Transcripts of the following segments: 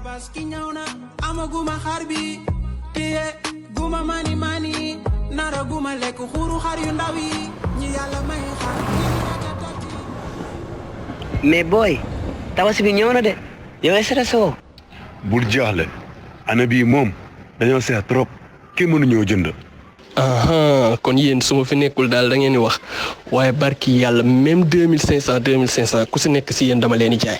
tabaski ñëw na amaguma xar bi téye guma mani nara guma lekk xuuru xar yu ndaw yi ñi yàlla may xar mais boy tabaski bi ñëw na de yow stressé woo bul jaaxle ana bii moom dañoo seet trop kenn mënuñoo jënd aha kon yéen su ma fi nekkul daal da ngeen di wax waaye barki yàlla même 2500 ku si nekk si yéen dama leen di jaay.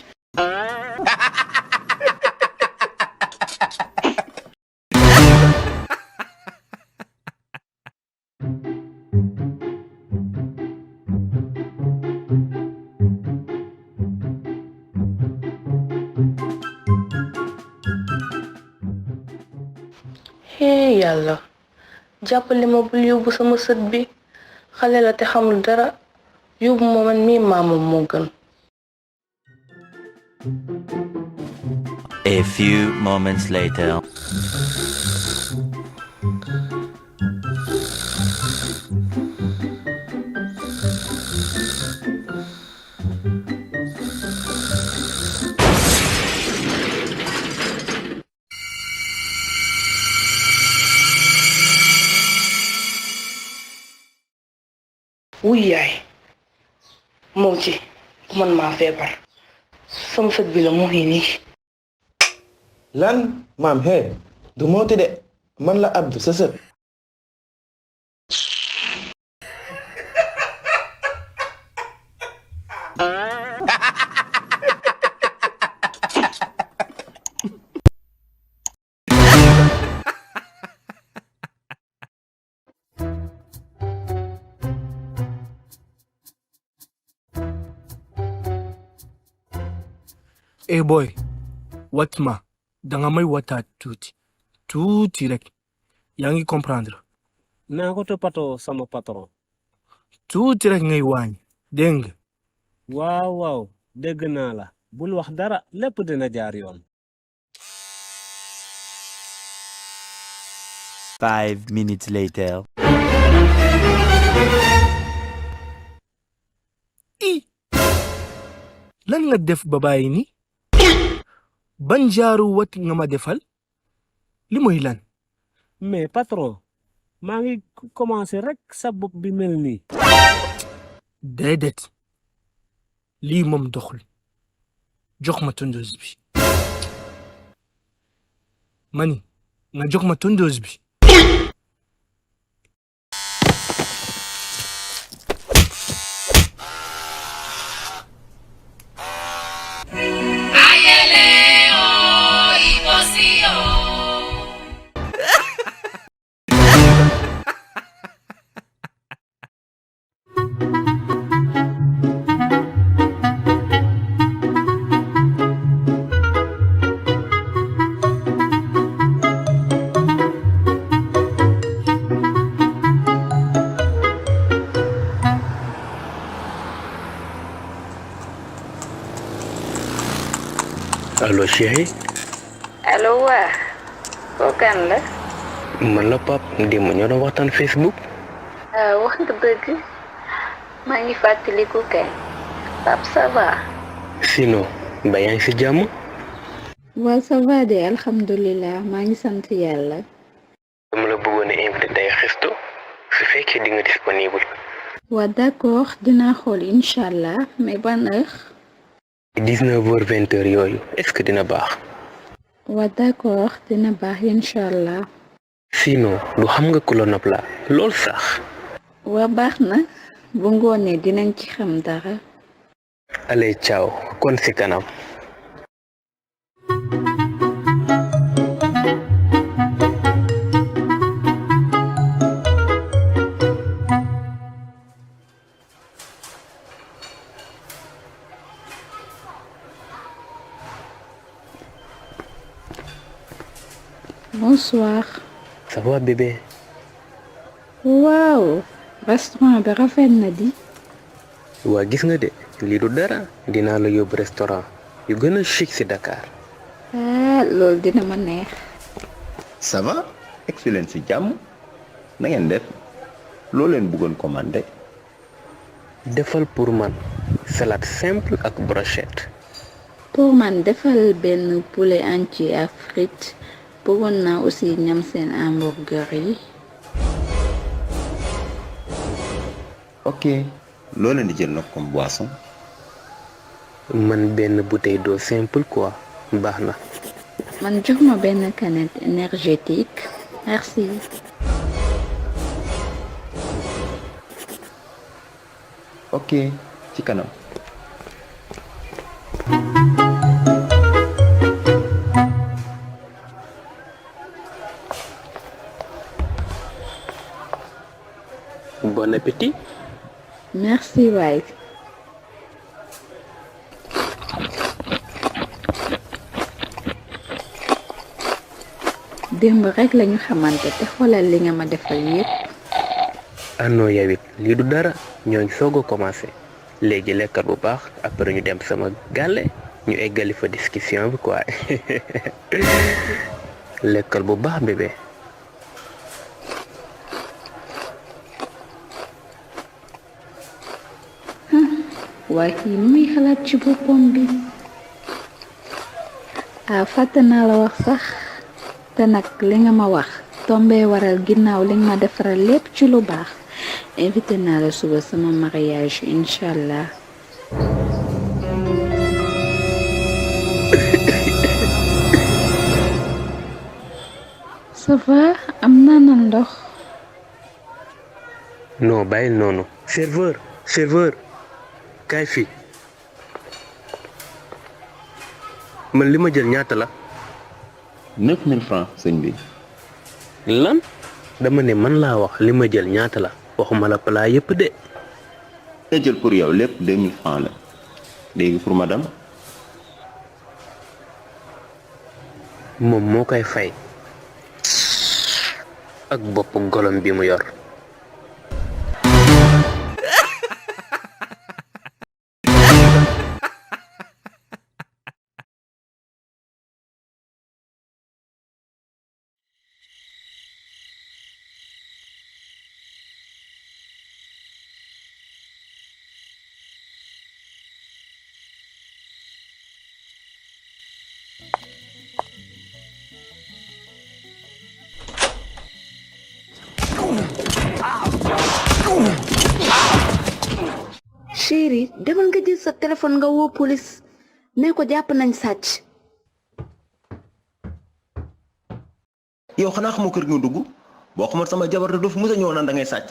hee yàlla jàppale ma bul yóbbu sama sët bi xale la te xamul dara yóbbu ma man mii maamam moo gën. A few moments later. wuy yaay moom ci man maa feebar sama sët bi la mu ngi nii. lan maam hee du mawti de man la Abdou sa sët. boy wat ma danga may wataat tuuti rek yaa ngi comprendre naa ko toppatoo sama patron tuuti rek ngay wàññi dégg nga waaw dégg naa la bul wax dara lépp dina jaar yoon 5 minutes later. lan nga def ba bàyyi ni ban jaaru wat nga ma defal li mooy lan mais patron maa ngi commencé rek sa bopp bi mel nii déedéet lii moom doxul jox ma tondeuse bi mani nga jox ma tondeuse bi allo chéri allo waa koo kan la. man la pap démb ñoo doon waxtaan Facebook wax nga dëgg maa ngi fàttaliku kay pap ça va. sinon ba yaa ngi si jàmm waaw ça va de alhamdulilah maa ngi sant yàlla. dama la bëggoon a invité tey resto su fekkee di nga disponible waa d'accord dinaa xool incha allah mais ban heure. 19h 20h yooyu est-ce que dina baax waa d'accord dina baax incha allah. sinon du xam nga ku la nopp la lool sax waa baax na bu ngoonee dinañ ci xam dara. allez ciao kon si kanam bonsoir. ça va bébé waaw restaurant bi rafet na di. waa gis nga de lii du dara dinaa la yóbbu restaurant yu gën a chic ci Dakar loolu dina ma neex. ça va excellent ci jàmm na ngeen def loo leen bëggoon commandé. defal pour man salade simple ak brochette. pour man defal benn poulet entier ak frites bëggoon naa aussi ñam seen hamburger yi. ok loo leen di jël nag comme boisson. man benn bouteille d'eau simple quoi baax na. man jox ma benn canette énergétique merci. ok ci kanam. bon appétit. merci waay. démb rek lañu xamante te xoolal li nga ma defal yépp. non yow it lii du dara ñoo ngi soog a commencé léegi lekkat bu baax après ñu dem sama gàlle ñu eggali fa discussion bi quoi lekkal bu baax bébé. waa kii muy xalaat ci boppam bi. fàtte naa la wax sax te nag li nga ma wax tombee waral ginnaaw li nga ma defaral lépp ci lu baax invité naa la suba sama mariage incha allah. ça va am naanal ndox. non bàyyil noonu. serveur kaay fii man li ma jël ñaata la. 9000 francs sëñ bi. lan dama ne man laa wax li ma jël ñaata la waxuma la plat yépp de. nga jël pour yow lépp 2000 francs la léegi pour madame. moom moo koy fay ak bopp golom bi mu yor. chéri demal nga jël sa téléphone nga woo police ne ko jàpp nañ sàcc. yow xanaa xamoo kër gi nga dugg boo xamoon sama jabar da doofu musa ñëw naan da ngay sàcc.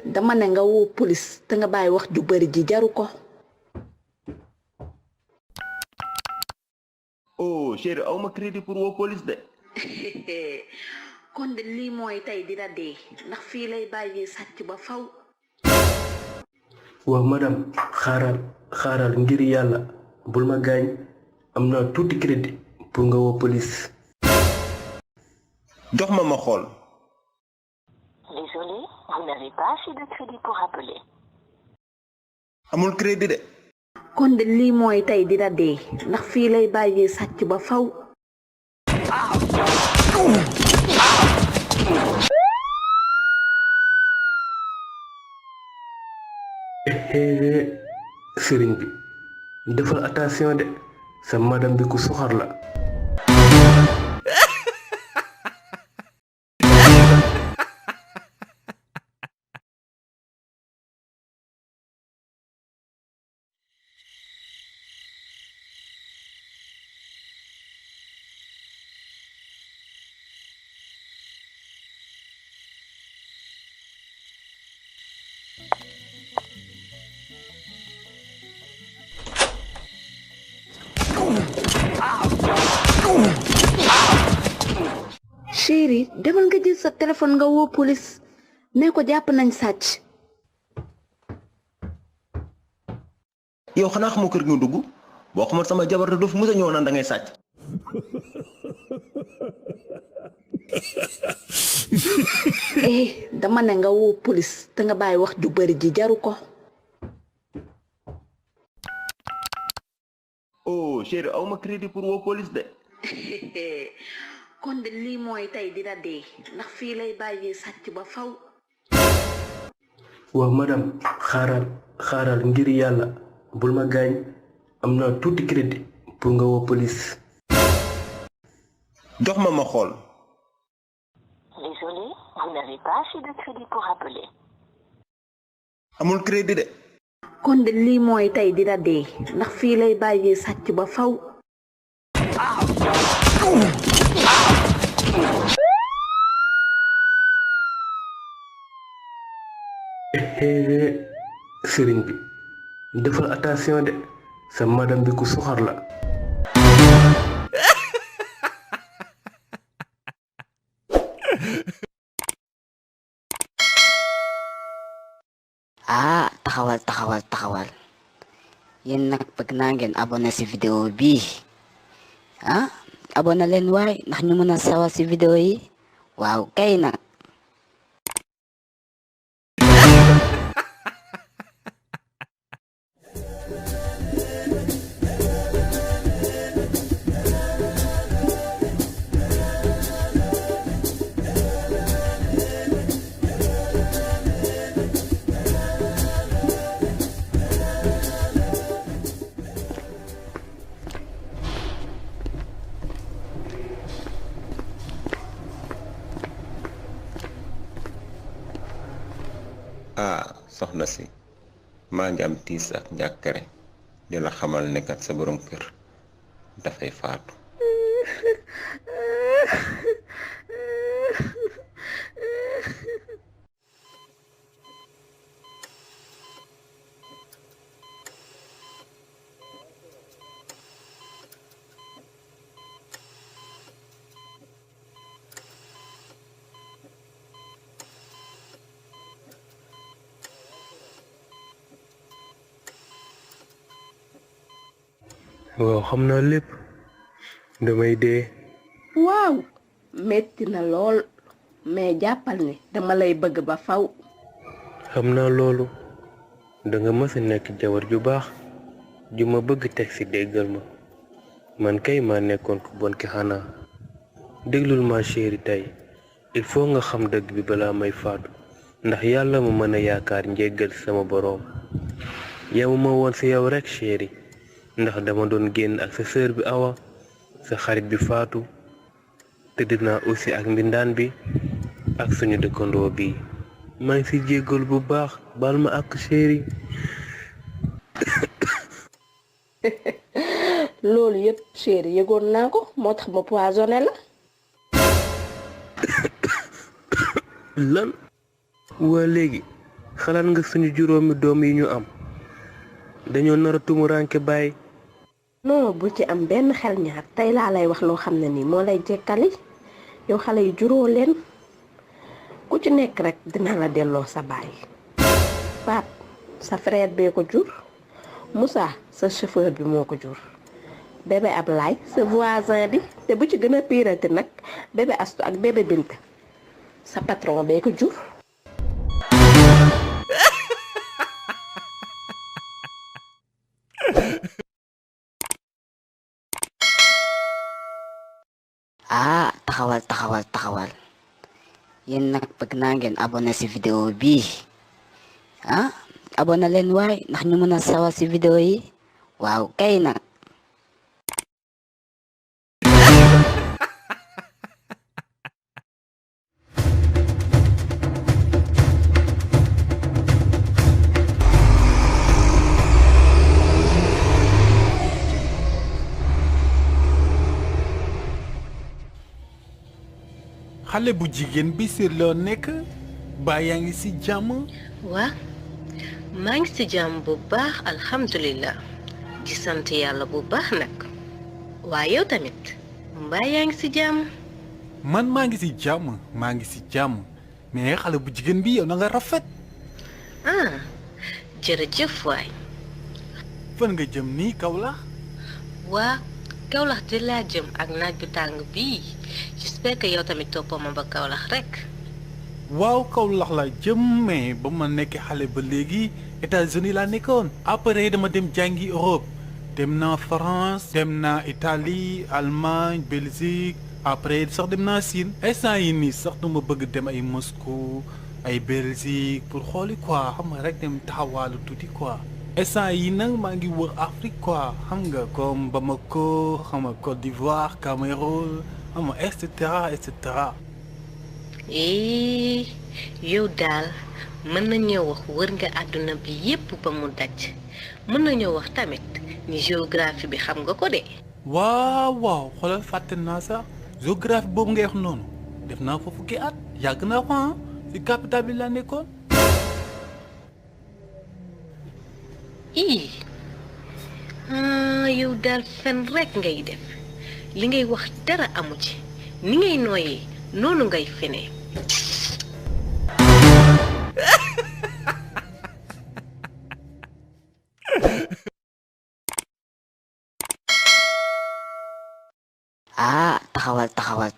dama ne nga woo police te nga bàyyi wax ju bari ji jaru ko. oh chéri aw ma crédit pour woo police de. kon de lii mooy tey dina dee ndax fii lay bàyyi sàcc ba faw. waaw madame xaaral ngir yàlla bul ma gaañ am naa tuuti crédit pour nga woo police. jox ma xool. Désolé, vous n'avez pas assez de crédit pour appeler. amul crédit de. kon de lii mooy tey dina dee ndax fii lay bàyyi sàcc ba faw. sëriñ bi defal attention de sa madame bi ku soxor la. chéri demal nga jël sa téléphone nga woo police ne ko jàpp nañ sàcc. yow xanaa xamoo kër gi nga dugg boo xamoon sama jabar da doofu musa ñëw naan da ngay sàcc. dama ne nga woo police te nga bàyyi wax ju bari ji jaru ko. oh chéri aw ma crédit pour woo police de. kon de lii mooy tey dina dee ndax fii lay bàyyi sàcc ba faw. waaw madame xaaral ngir yàlla bul ma gaañ am naa tuuti crédit pour nga woo police. jox ma xool. Désolé, vous n'avez pas assez de crédit pour appeler. amul crédit de. kon de lii mooy tey dina dee ndax fii lay bàyyee sàcc ba faw. sëriñ bi defal attention de sa madame bi ku soxor la. taxawal yéen nag bëgg naa ngeen abonné ci vidéo bi abonné leen waay ndax ñu mën a sawar ci vidéo yi waaw kay nag. soxna si maa ngi am tiis ak njàkkare di la xamal ne kat sa borom kër dafay faatu. waaw xam naa lépp damay dee. waaw metti na lool mais jàppal ne dama lay bëgg ba faw. xam naa loolu danga mës a nekk jabar ju baax ju ma bëgg teg ci déggal ma man kay maa nekkoon ku bon ki xanaa déglul ma chéri tey il faut nga xam dëgg bi balaa may faatu ndax yàlla ma mën a yaakaar njéggal sama boroom yemuma woon ci yow rekk chéri ndax dama doon génn ak sa sœur bi Awa sa xarit bi Faatu tëdd naa aussi ak mbindaan bi ak suñu dëkkandoo bi maa ngi ci jéggal bu baax baal ma ak chéri. loolu yëpp chéri yëgoon naa ko moo tax ma poisonné la. lan waa léegi xalaat nga suñu juróomi doom yi ñu am dañoo nar a tumuraanke bàyyi. non bu ci am benn xel ñaar tey laa lay wax loo xam ne nii moo lay jekkali yow xale yi juróo leen ku ci nekk rek dina la delloo sa baay. Pape sa frère bee ko jur Moussa sa chauffeur bi moo ko jur bébé Ablaye sa voisin bi te bu ci gën a piirati nag bébé Astou ak bébé Bint sa patron bee ko jur. taxawal yéen nag bëgg naa ngeen abonné ci vidéo bi abonné leen waay ndax ñu mën a sawar ci vidéo yi waaw kay nag. xale bu jigéen bi si loo nekk ba yaa ngi ci jàmm. waa maa ngi ci jàmm bu baax alhamdulilah di sant yàlla bu baax nag waa yow tamit mbaa yaa ngi ci jàmm. man maa ngi ci jàmm mais xale bu jigéen bi yow na nga rafet. jërëjëf waay. fan nga jëm nii Kaolack. waa Kaolack di laa jëm ak naaj bu tàng bii j'espère que yow tamit toppoo ma ba Kaolack rek. waaw Kaolack laa jëm mais ba ma nekk xale ba léegi États-Unis laa nekkoon. après dama dem jàngi Europe dem naa France dem naa Italie Allemagne Belgique après sax dem naa Chine instant yi nii sax dama bëgg dem ay Moscou ay Belgique pour xooli quoi xam nga rek dem taxawaalu tuuti quoi instant yi nag maa ngi wër Afrique quoi xam nga comme Bamako xam nga Côte d'Ivoire Cameroun xam nga et cetera et cetera. yow daal mën nañoo wax wër nga àdduna bi yépp ba mu daj mën nañoo wax tamit ni géographie bi xam nga ko de. waaw xoolal fàtte naa sax géographie boobu ngay wax noonu def naa fa fukki at yàgg naa ko ci capitale bi laa nekkoon. yow daal fen rek ngay def li ngay wax dara amu ci ni ngay nooyee noonu ngay fenee.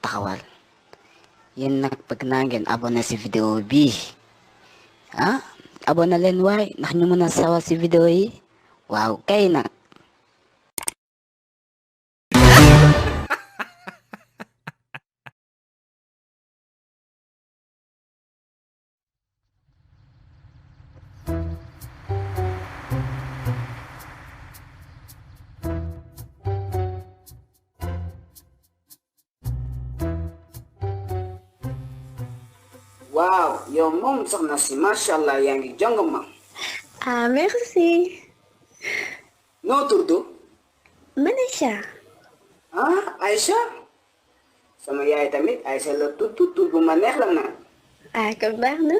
taxawal yéen nag bëgg naa ngeen abonné ci vidéo bii abonné leen waay ndax ñu mën a sawar ci vidéo yi waaw kay nag. waaw yow moom soxna si macha allah yaa ngi jong ma. merci. noo tudd. man Aïcha. Aïcha. sama yaay tamit Aïcha la tudd tur bu ma neex la naan. kon baax na.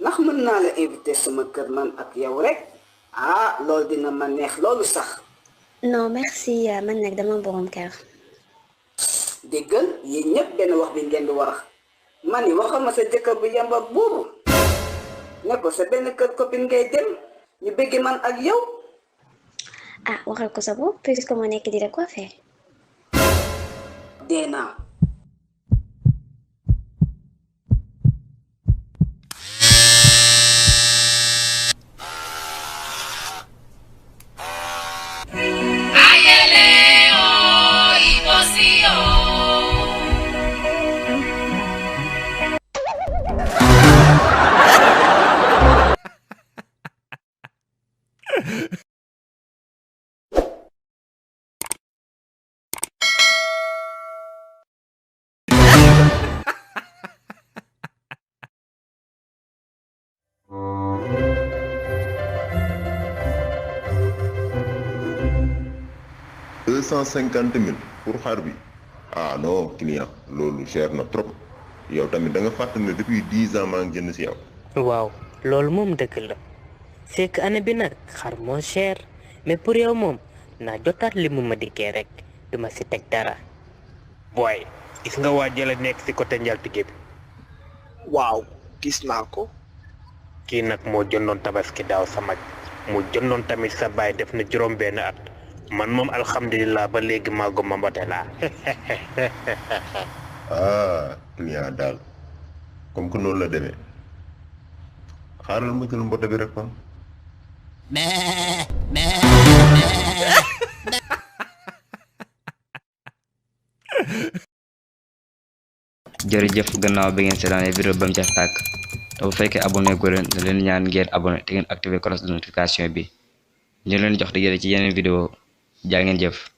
ndax mën naa la invité sama kër man ak yow rek. loolu dina ma neex loolu sax. non merci man nag dama borom kër. déggal yéen ñëpp benn wax bi ngeen di wax. mani waxal ma sa jëkkër bu yamba boobu ne ko sa benn kër copine ngay dem ñu bëgg man ak yow. waxal ko sa bopp puisque ma nekk di la coiffer. dee naa. $250,000 pour xar bi non client loolu cher na trop yow tamit da nga fàttali ne depuis 10 ans maa ngi jënd si yow. waaw loolu moom dëgg la c'est que année bi nag xar moo cher mais pour yow moom naa jotaat li mu ma dikkee rek duma si teg dara. booy gis nga waa jële nekk si côté njaltige bi. waaw gis naa ko. kii nag moo jëndoon tabaski daaw sa mag mu jëndoon tamit sa baay def na juróom benn at man moom alhamdulilah ba léegi maago ma mbote laa. client daal comme que noonu la demee xaaral ma jël mbote bi rek kon. jërëjëf gannaaw bi ngeen seetaanee vidéo ba mu jeex tàkk te bu fekkee abonné gu leen da leen ñaan ngeen abonné te ngeen activé cloche de notification bi ñu leen jox di ci yeneen vidéo jaa ngeen jëf.